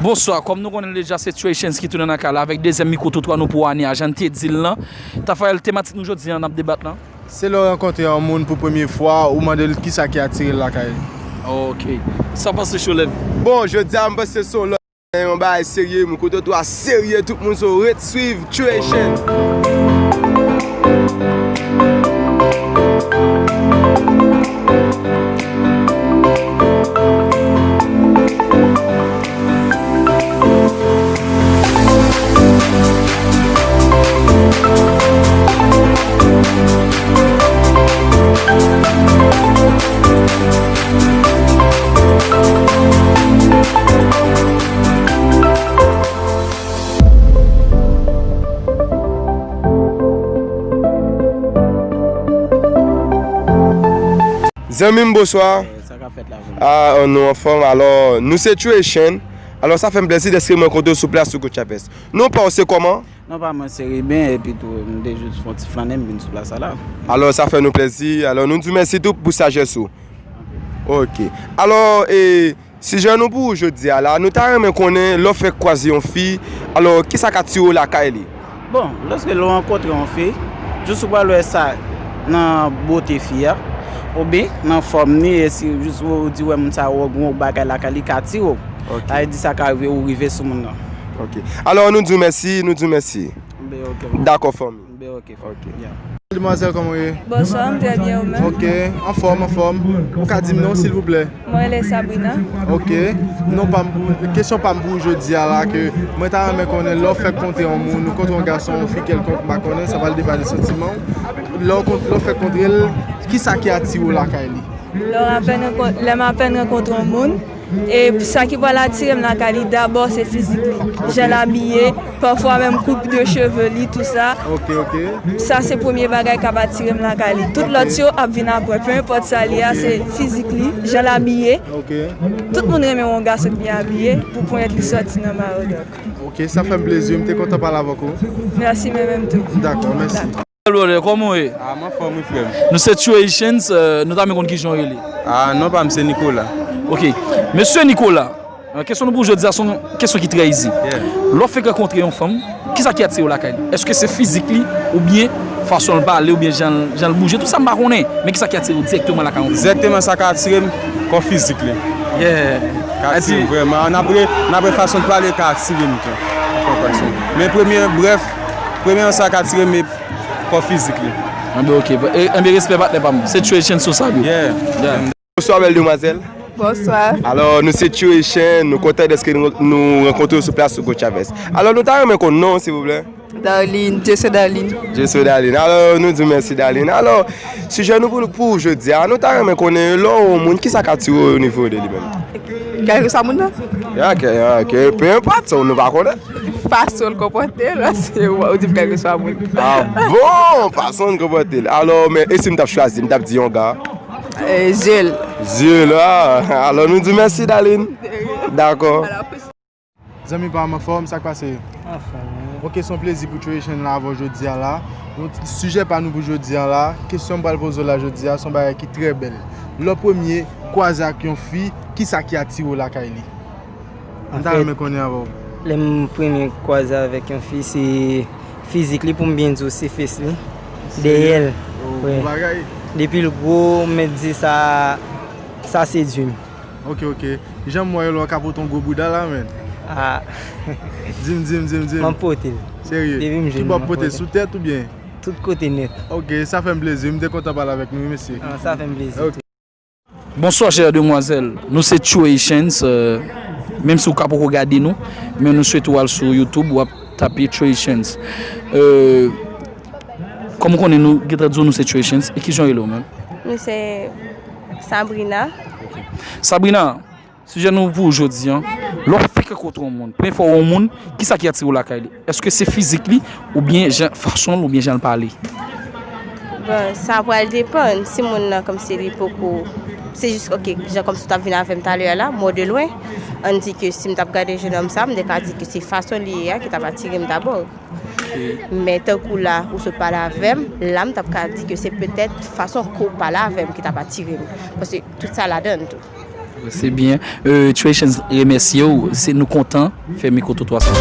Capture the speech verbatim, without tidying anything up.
Bonswa, kòm nou konnen deja, se Trey Chance ki tounen nan kay la avèk dezyèm mikwo twotwa nou pou ane a, jan n te di l lan. Tafarel, tematik nou jodi a, n ap debat lan. Se lè w rankontre yon moun pou premye fwa, ou mande l kisa ki atire l lakay li. Ok. Sa w panse, Cholèv? Bon, jodi a, m panse se yon lòt, yon bagay serye, moun kote w a serye, tout moun so ret swiv Trey Chance. Zanmi m, bonswa. Sa k ap fèt la, vrèman? Ah, nou anfòm. Alò, nou se Trey Chance. Alò, sa fè m plèzi dèske m rankontre w sou plas Hugo Chavez. Non pa w se kòman? Non pa mwen se Riben, epi tou, m te jis fè yon ti flannen, m vin sou plas sa la. Alò, sa fè nou plèzi. Alò, nou di w mèsi tou pou sajès ou. Ok. Alò, e, sijè nou pou jodi a la, nou ta renmen konnen lè w fèk kwaze yon fi, alò, kisa k atire w lakay li? Bon, lòske lè w rankontre yon fi, jis ou pral wè sa nan bote fi a, oubyen nan fòm ni, e si jis ou di wè moun sa wè gen yon bagay lakay li ka atire w. Ok. Sa vle di sa ka rive ou rive sou moun nan. Ok. Alò, nou di w mèsi, nou di w mèsi. Ben, ok. Dakò, fanmi. Ben, ok, fanmi. Ok. Yeah. Demwazèl, kòman w ye? Bonswa, m trè byen, ou menm? Ok, anfòm, anfòm. Ou ka di m non, silvouplè? Mwen rele Sabrina. Ok. Non pa m pou, kesyon pa m pou ou jodi a la, ke mwen ta renmen konnen lè w fèk kontre yon moun, ou kontre yon gason, yon fi kèlkonk, m pa konnen, sa pral depann de santiman w. Lè w kont-, lè w fèk kontre l, kisa ki atire w lakay li? Lè w apèn rankon-, lè m apèn rankontre yon moun, e sa ki pral atire m lakay li dabò, se fizik li. Ok. Jan l abiye, pafwa menm koup de cheve li, tou sa. Ok, ok. Sa se premye bagay k ap atire m lakay li. Tout lòt yo ap vin apre. Pe enpòt sa li a, se fizik li, jan l abiye. Ok. Tout moun renmen wè yon gason ki byen abiye pou pèmèt li sòti nan mayo dòk. Ok, sa fè m plezi. M te kontan pale avèk ou. Mèsi, mwen menm tou. Dakò, mèsi. Dakò. Brother, kòman w ye? Ah, m anfòm, wi, frè m. Nou se Trey Chance, euh, nou ta renmen konn kijan w rele. Ah, non pa m se Nicolas. Ok. Mesye Nicolas, euh, kesyon nou pou jodi a se yon kesyon ki trè easy. Yeah. Lè w fèk rankontre yon fanm, kisa ki atire w lakay li? Èske se fizik li, oubyen fason l pale, oubyen jan, jan l bouje? Tou sa m pa konnen, men kisa ki atire w dirèkteman lakay yon fanm? Dirèkteman sa ka atire m, kò fizik li. Yeah. Ka atire m vrèman. Ann apre, ann apre fason l pale ka atire m tou. Men premye, brèf, premye sa ka atire m, kò fizik li. Enben, ok. E, enben, respè, patnè pa m. Se Trey Chance sou sa, wi. Yeah. Yeah. Bonswa, bèl demwazèl. Bonswa. Alò, nou se Trey Chance, nou kontan dèske nou, nou rankontre w sou plas Hugo Chavez. Alò, nou ta renmen konn non w, silvouplè? Darline, Dieuseul Darline. Dieuseul Darline. Alò, nou di w mèsi, Darline. Alò, sijè nou pou, pou jodi a, nou ta renmen konnen lè w wè yon moun, kisa k atire w o nivo de li menm? Kèlkeswa moun nan? Ya, ke, ya, ke, pe enpòt, sa nou pa konnen. Fason l konpòte l, paske w, ou di m kèlkeswa moun. Ah bon, fason l konpòte l. Alò, men, e si m t ap chwazi, m t ap di yon ga? Eh, zye l. Zye l, ah. Alò, nou di mèsi, Darline. Dakò. Zanmi pa m, anfòm, sa k pase? Anfòm, wi. Ok, se yon plezi pou Trey Chance la avè w jodi a la. Donk, sijè pa nou pou jodi a la, kesyon m pral poze w la jodi a, se yon bagay ki trè bèl. Lè w premye kwaze ak yon fi, kisa ki atire w lakay li? M ta renmen konnen avè w. Lè m premye kwaze avèk yon fi, se fizik li, pou m byen di w, se fes li. Dèyè l. Oh, wi. Gwo bagay. Depi l gwo, m mèt di sa, sa sedui m. Ok, ok. Jan m wè yo la, w ka pote yon gwo bouda la, menn. Ah. Di m, di m, di m, di m. M ap pote l. Serye? Depi m jwenn, m ap pote l. Tout bò w pote, sou tèt oubyen? Tout kote nèt. Ok, sa fè m plezi. M te kontan pale avèk nou, wi, mesye. Ah, sa fè m plezi tou. Ok. Bonswa, chè demwazèl. Nou se Trey Chance, euh, menm si w ka poko gade nou, men nou swete w al sou YouTube, w ap tape Trey Chance. Euh, kòm w konnen, nou gentan di w nou se Trey Chance, e kijan w rele w menm? Nou se Sabrina. Sabrina, sijè nou pou jodi a, lè w fèk rankontre yon moun, premye fwa w wè yon moun, kisa ki atire w lakay li? Èske se fizik li, oubyen jan, fason l, oubyen jan l pale? Bon, sa pral depann. Si moun nan kòmsi li poko, se jis, ok, jan kòmsi w t ap vin avè m talè a la, mwen de lwen, ann di ke si m t ap gade jennonm sa, m te ka di ke se fason li ye a ki t ap atire m dabò. Men tankou la, ou sot pale avè m, la m t ap ka di ke se petèt fason ke w pale avè m ki t ap atire m. Paske tout sa ladan l tou. Se byen. Tray Chance remèsye w. Se nou kontan fè mikrotrotwa sa.